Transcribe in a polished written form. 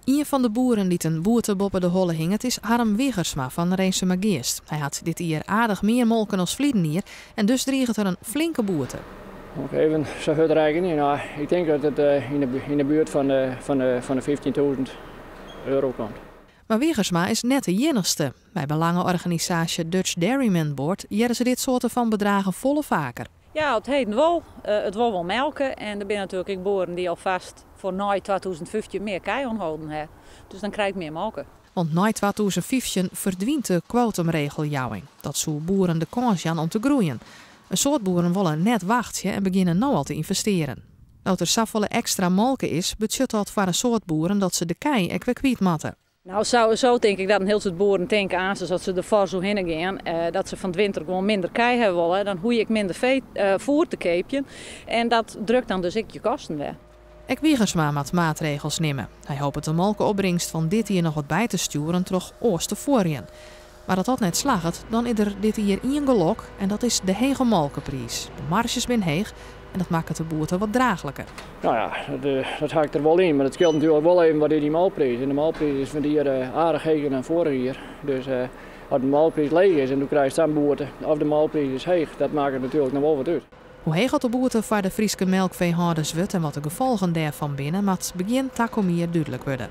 Ien fan de boeren dy't in boete boppe de holle hinget is Harm Wiegersma fan Rinsumageast. Hy hat dit jier aardich mear molken as ferleden jier en dus driget er in flinke boete. Moet ik even sa hurd rekkenje? Nou, ik tink dat it yn de buert fan de 15.000 euro komt. Mar Wiegersma is net de iennichste. By belange-organisaasje Dutch Dairymen Board hearre se dit soarte fan bedragen folle faker. Ja, it heden wol. It wol wol melke en der binne natuerlik ek boeren dy't alfêst foar nei 2015 mear kij oanholden ha. Dus dan krij ik mear molke. Want nei 2015 ferdwynt de kwotumregeljouwing. Dat soe boeren de kâns jaan om te groeien. In soad boeren wolle net wachtsje en begjinne no al te ynvestearjen. No't der safolle ekstra molke is, betsjut dat foar in soad boeren dat se de kij ek wer kwyt moatte. Nou, sa tink ik dat in hiel soad boeren tinke aanst dat se derfoar sa hinne gean, dat se fan 't winter gewoan minder kij ha wolle, dan hoech ik minder foer te keapjen en dat drukt dan dus ek je kosten wer. Ek Wiegersma moat maatregels nimme. Hy hopet de molkeopbringst fan dit jier noch wat by te stjoeren troch oars te fuorjen. Mar as dat net slagget, dan is der dit jier ien gelok en dat is de hege molkepriis. De marzjes binne heech en dat makket de boete wat draachliker. Nou ja, dat ha ik der wol yn, mar it skeelt natuerlik wol even wat yn dy molkpriis. En de molkpriis is fan dit jier aardich heger dan foarich jier. Dus as de molkpriis leech is en do krijst sa'n boete, of de molkpriis is heech, dat makket natuerlik noch wol wat út. Hoe heech oft de boete foar de Fryske melkfeehâlders wurdt en wat de gefolgen dêrfan binne, moat begjin takom jier dúdlik wurde.